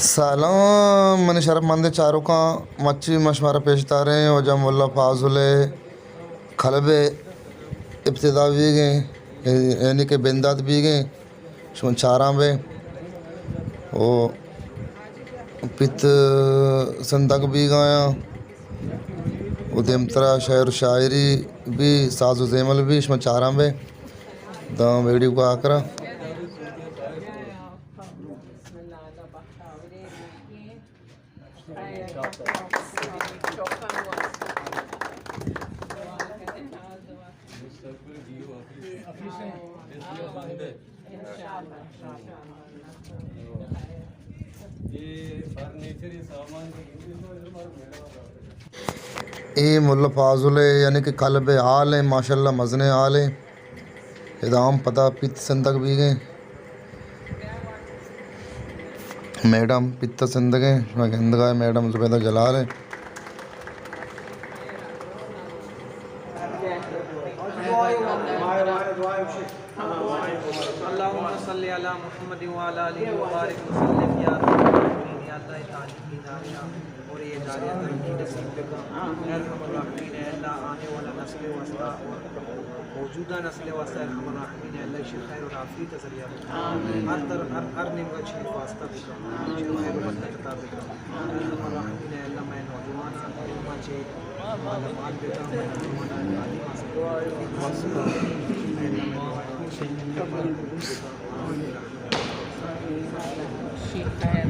سلام منی شرف مندیں چاروکاں، مرچی ما شمارا پیش داریں واجہ ملا فاضل ءِ کلب ءِ ابتدا بیگ ءَ، یعنی کہ بندات بیگ ءَ، شما چاراں بے۔ او پت سندگ بیگ ءَ آیاں، او دیمترا شعر و شاعری بی، ساز و زیمل بی، شما چاراں بے۔ داں ویڈیو کو آکرا۔ اے ملا فاضل ءِ، یعنی کہ کلب ءِ ہال ءَ، ماشاءاللہ مزنیں ہال ءَ۔ ادا ہم پدا پت سندگ بیگ ءَ۔ میڈم پت سندگ ءَ، شما گندگ ءَ میڈم زبیدہ جلال ءَ۔ اللهم صل على محمد وعلى آله وبارك وسلم يا رب العالمين۔ یا اللہ، اے تعلیم ادارہ اور یہ ادارہ ترقی نصیب بکن۔ اے ارحم الراحمین، اے اللہ، آنے والا نسل واسطہ اور موجودہ نسل واسطہ، اے ارحم الراحمین، اے اللہ، ایشی خیر اور عافیت ذریعہ بکن۔ ہر طر-، ہر، ہر نیمگا چی واسطہ بکن، چی خیر و برکت عطا بکن۔ اے ارحم الراحمین، اے اللہ، مئے نوجواناں علم چی مالا مال بکن، مئے نوجواناں تعلیم حاصل بکن۔ اے اللہ، مئے نوجواناں شی خیر،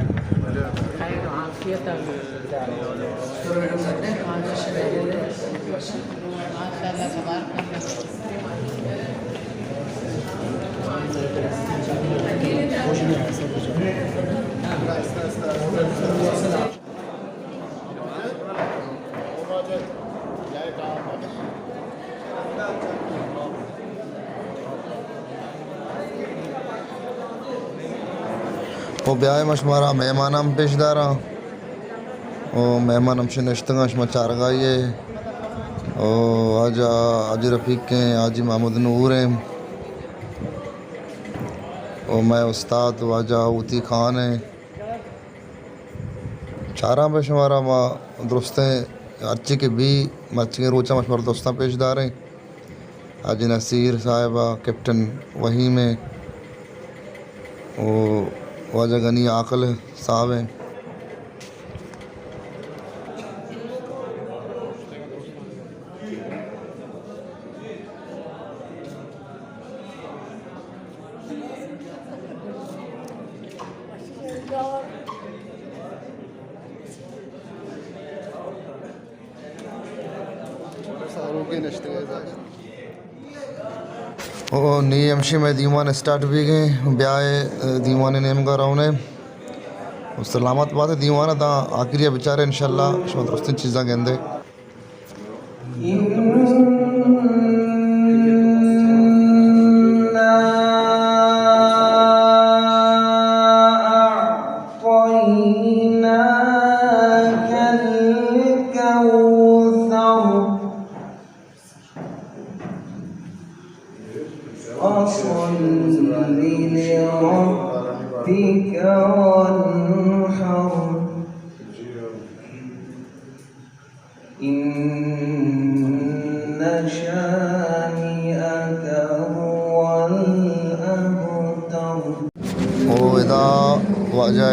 خیر و عافیت۔ ماشاءاللہ، تبارک اللہ۔ او بیائے ما شمارا مہمان ہم پیش داراں۔ او مہمان ہمشی نشتگاں، شما چارگائی ءَ۔ او واجہ حاجی رفیق ہیں، حاجی محمد نور ہیں۔ او مئے استاد واجہ ہوتی خان ہیں۔ چاراں بے شمارا ما درستیں ہرچی کہ بی مرچیگیں روچاں ما شمارا درستاں پیش داریں۔ حاجی نصیر صاحب ءَ، کیپٹن وہیم ءَ، او واجہ غنی عاقل صاحب ءَ۔ او نی ہمشی مئے دیوان اسٹارٹ بیگ ءَ، بیائے دیوان ءِ نیمگا رونے۔ او سلامت بات دیوان ءَ، داں آخری ءَ بچارے انشاءاللہ شما درستیں چیزاں گندے۔ إنا أعطيناك الكوثر، فصل لربك وانحر، إن شانئك هو الأبتر۔ او ادا واجہ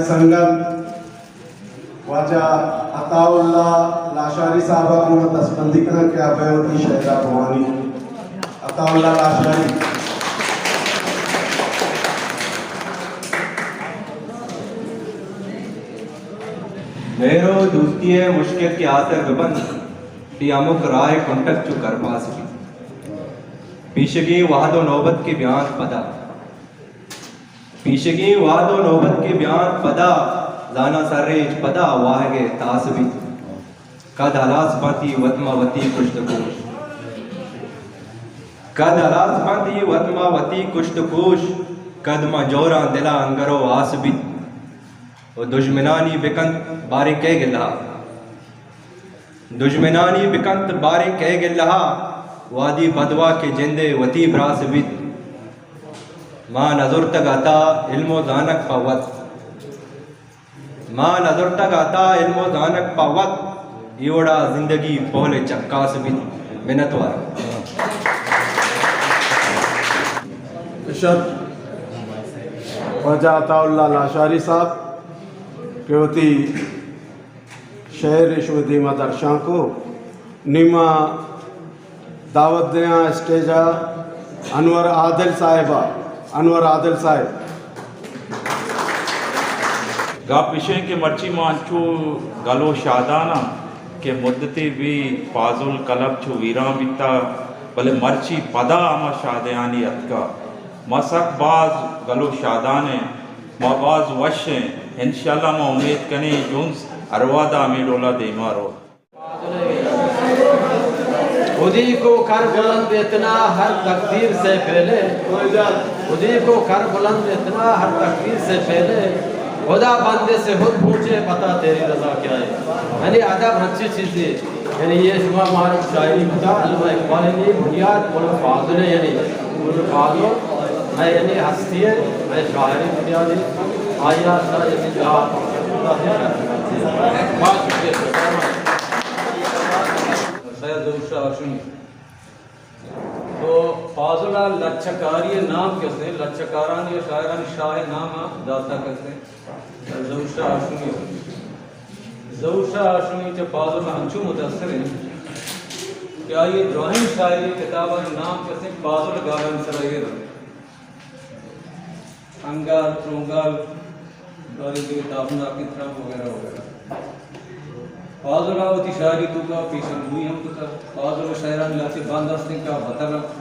سنگت واجہ عطا اللہ لاشاری صاحب ءَ گوں دستبندی کناں کہ آ بئے وتی شعر ءَ بوانی۔ عطا اللہ لاشاری۔ مہر و دوستی ءِ مشکت کہ آسر بہ بنت، تی ہمک راہ ءِ کنٹگ چو کرپاس بیت۔ پیشگیں وہد و نوبت کہ بیانت پدا، پیشگیں وہد و نوبت کہ بیانت پدا، زاناں سرریچ پدا واہگ ءِ تاس بیت۔ کد ہلاس بنت اے وت ما وتی کشت و کوش، کد ہلاس بنت اے وت ما وتی کشت و کوش، کد ما جوراں دل ءَ انگر و آس بیت و دژمنانی بکنت باریں کئے گلہ۔ دژمنانی بکنت باریں کئے گلہا، وادی بدوا کہ جندے وتی براس بیت۔ ما نزرتگ عطا علم و زانگ پہ وت۔ ما نزرتگ عطا علم و زانگ پہ وت، اے وڑا زندگی پہل چکاس بیت۔ منتوار۔ ارشد واجہ عطا اللہ لاشاری صاحب کہ وتی شعر شمئے دیما درشان کو۔ نی ما دعوت دیاں اسٹیج ء انور عادل صاحب ء۔ انور عادل صاحب۔ گپ ایش انت کہ مرچی ما انچو گل و شادان آں کہ مدتے بی پازل کلب چو ویران بیتا، بلے مرچی پدا ہما شادیانی اتکا۔ ما سک باز گل و شادان ایں، ما باز وش ایں۔ انشاءاللہ ما امیت کنیں جنز ہر وہدا ہمے ڈولا دیما رو۔ خودی کو کر بلند اتنا ہر تقدیر سے پہلے، خودی کو کر بلند اتنا ہر تقدیر سے پہلے، خدا بندے سے خود پوچھے بتا تیری رضا کیا ہے۔ یعنی ادب ہنچی چیزے، یعنی یہ شما مارا شاعری بتا، علامہ اقبال نے بنیاد مولانا فاضل ہے، یعنی مولانا فاضل، میں یعنی ہستی ہے، میں شاعری بنیاد ہے، آیا سا یعنی جا، بہت شکریہ۔ سید ظہور شاہ ہاشمی۔ تو فاضل ء لچہ کاری ء نام کسے، لچہ کارانی ء شاعرانی شاہ ء نام ء داتا کسے، ظہور شاہ ہاشمی۔ ظہور شاہ ہاشمی چہ فاضل ء انچو متاثر انت کہ آئی ء درائیں شاعری کتابانی نام کسے فاضل گالانی سرا ایر انت۔ انگال، ترونگال، باریں دگہ تابناکیں تران وغیرہ وغیرہ۔ فاضل ء وتی شاعری توکا پیشن گوئی ہم کتہ۔ فاضل ء شاعرانی لہتے بند است انت کہ آ بتگ انت۔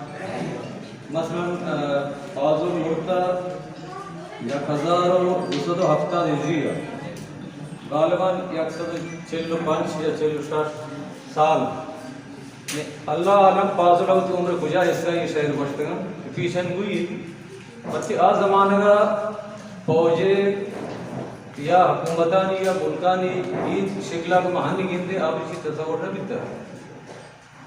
مثلاً، ء، فاضل مرتہ یک ہزار و دو سد و ہفتاد ہجری ء، غالباً یک سد و چل و پنچ یا چل و شش سال۔ اللہ عالم فاضل ء وتی عمر ء کجا حصہ ء اے شعر گوشتگ انت کہ پیشن گوئی، مرچی آ زمانگ ء فوج ء یا حکومتانی یا ملکانی اے شکل ء کہ ما ہنی گندیں، آ وتی تصور نہ بیتگ۔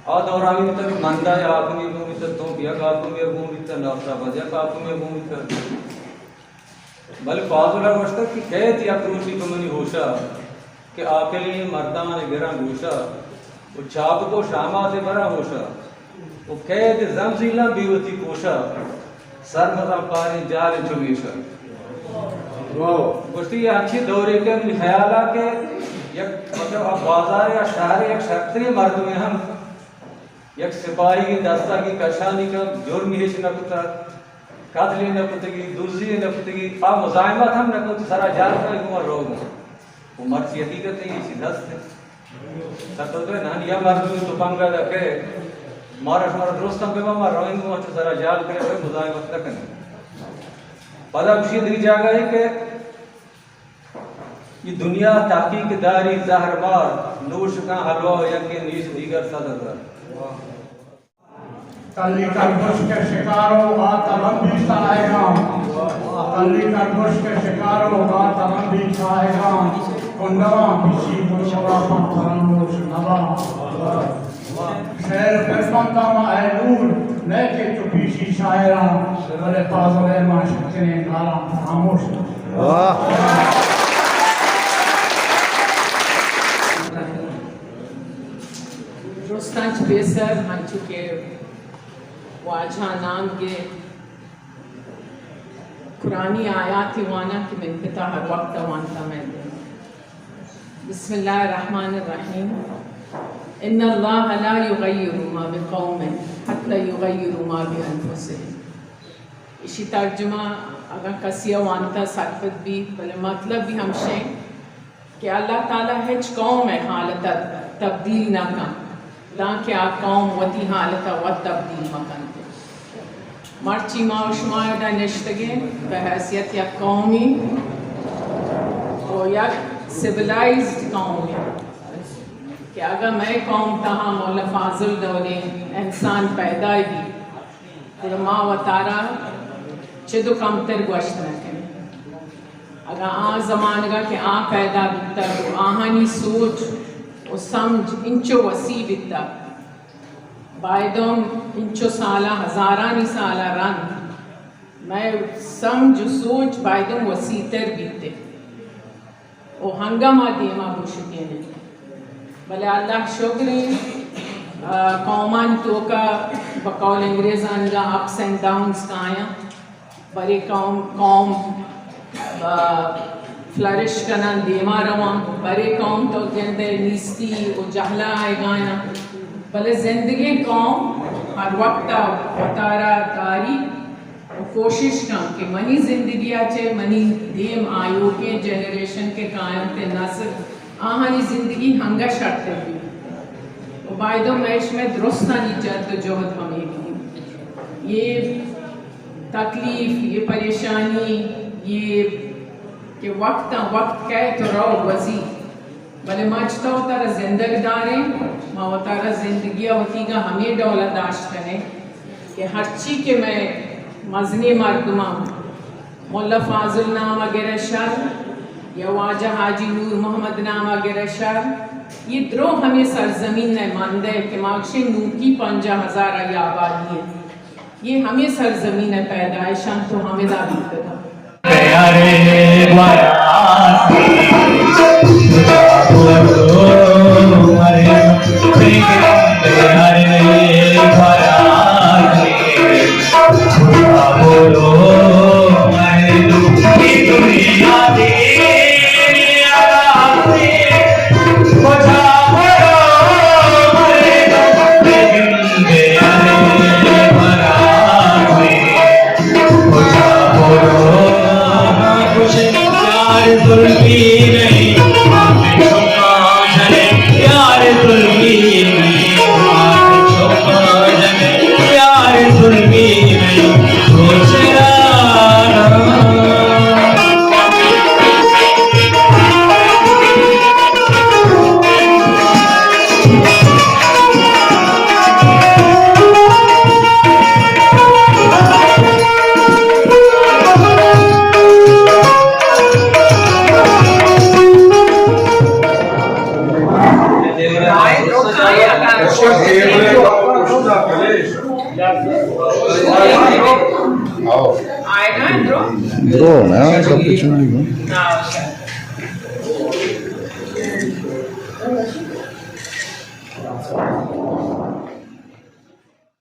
آ دور ہمے بیتگ کہ مندا ء حاکمے گون بیتگ، تونک یک حاکمے گون بیتگ، ناصر آباد یک حاکمے گون بیتگ۔ بلے فاضل ء گوشتگ کہ کئیت یک روچے پہ منی ہوشا، کہ عاقلیں مردان ء گراں گوشا، و چابک و شامات ء براں ہوشا، و کئیت زمزیلاں بے وتی کوشا، سر مزن پاریں جالیں چمیشا۔ گوشتی یہ ہنچی دورے کہ منی خیالا کہ یک، مطلب، اب بازار یا شہر یک شرطیں مردمے ہم یک سپاہیگے دستا گی کشانی کن، جرمی ہچ نہ کتگ، قتلے نہ کتگی، دزی نہ کتگی، آ مزاحمت ہم نہ کت، سرا جال کنگ گوں روگ۔ و مرچی حقیقت ہے، یہ چیز ہست ہے۔ سر تو نہن یا مردمی تپنگا دا کہ مارا شمارا درست ہم ببا، ما رویں گوں چہ سرا جال کنگ، مزاحمت نہ کنگ۔ پدا گوشی دگہ جاگہ ہے کہ یہ دنیا تحقیق داری زہر مار، نوش کن حلوا و یکے نیست دیگر صد ہزار۔ کلی کرگوش کے شکارو آ تبندی ساہگاں، کلی کرگوش کے شکارو آ تبندی ساہگاں، کنڈواں پیشی بلبلا پت فراموش نبا۔ شعر پر بنداں ما اے نور، نئے کہ چو پیشی شاعراں، بلے فاضل ء ما شکنیں گالاں فراموش۔ واہ۔ درستاں چہ پیسر ہنچو کہ واجہ نام گے قرآنی آیاتے واناں کہ من پتا ہر وقت وانتا میں دے۔ بسم اللہ الرحمن الرحیم۔ ان اللہ لا یغیر ما بقوم حتی یغیروا ما بانفسهم۔ اشی ترجمہ اگاں کسی ء وانتا سرپد بیت، بلے مطلب بھی ہمشیں کہ اللہ تعالی ہچ قوم ء حالت ء تبدیل نہ کنت، دانکہ آ قوم وتی حالت ء وت تبدیل مہ کنت۔ مرچی ما و شما ادا نشتگیں بہ حیثیت یک قومی و یک سیولائزڈ قومی کہ اگاں مئے قوم تہا مولا فاضل ڈولیں انسان پیدا بی، گڑا ما وتارا چد و کمتر گوشت نہ کنیں۔ اگاں آ زمانگا کہ آ پیدا بیتگ و آہانی سوچ و سمجھ انچو وسیع بیتا، بایدم انچو سالا، ہزارانی سالا رند مئے سمجھ و سوچ بایدم وسیع تر بیتے و ہنگما دیما بوشکینے۔ بلے اللہ شکر ایں، آ، قومانی توکا بقول انگریزانگا ups and downs کایاں۔ برے قوم، قوم، آ، فلرش کناں، دیما رواں، برے قوم تو گندے نیستی و جہلا آئیگایاں۔ بلے زندگیں قوم ہر وقتا وتارا داری و کوشش کن کہ منی زندگیا چہ منی دیم آیوکیں جنریشن کہ کاینت نسل، آہانی زندگی ہنگا شرتر بیت۔ و بایدو مئے شمئے درستانی جد و جہد ہمے بیت۔ یہ تکلیف، یہ پریشانی، یہ کہ وقتاں وقت کئیت و رو گوزی، بلے ما چہ تو وتارا زندگ داریں، ما وتارا زندگی ء وتیگا ہمے ڈول ء داشت کنیں کہ ہرچی کہ مئے مزنیں مردماں ملا فاضل نام ء گرہ شر یا واجہ حاجی نور محمد نام ء گرہ شر، یہ درو ہمے سرزمین ء مند ء کہ ما گشیں نوکی پنجاہ ہزار ء آبادی انت۔ یہ ہمے سرزمین ء پیدائش انت و ہمدا بیتگ انت۔ آؤ۔ درو نا، سب کچھ نہیں۔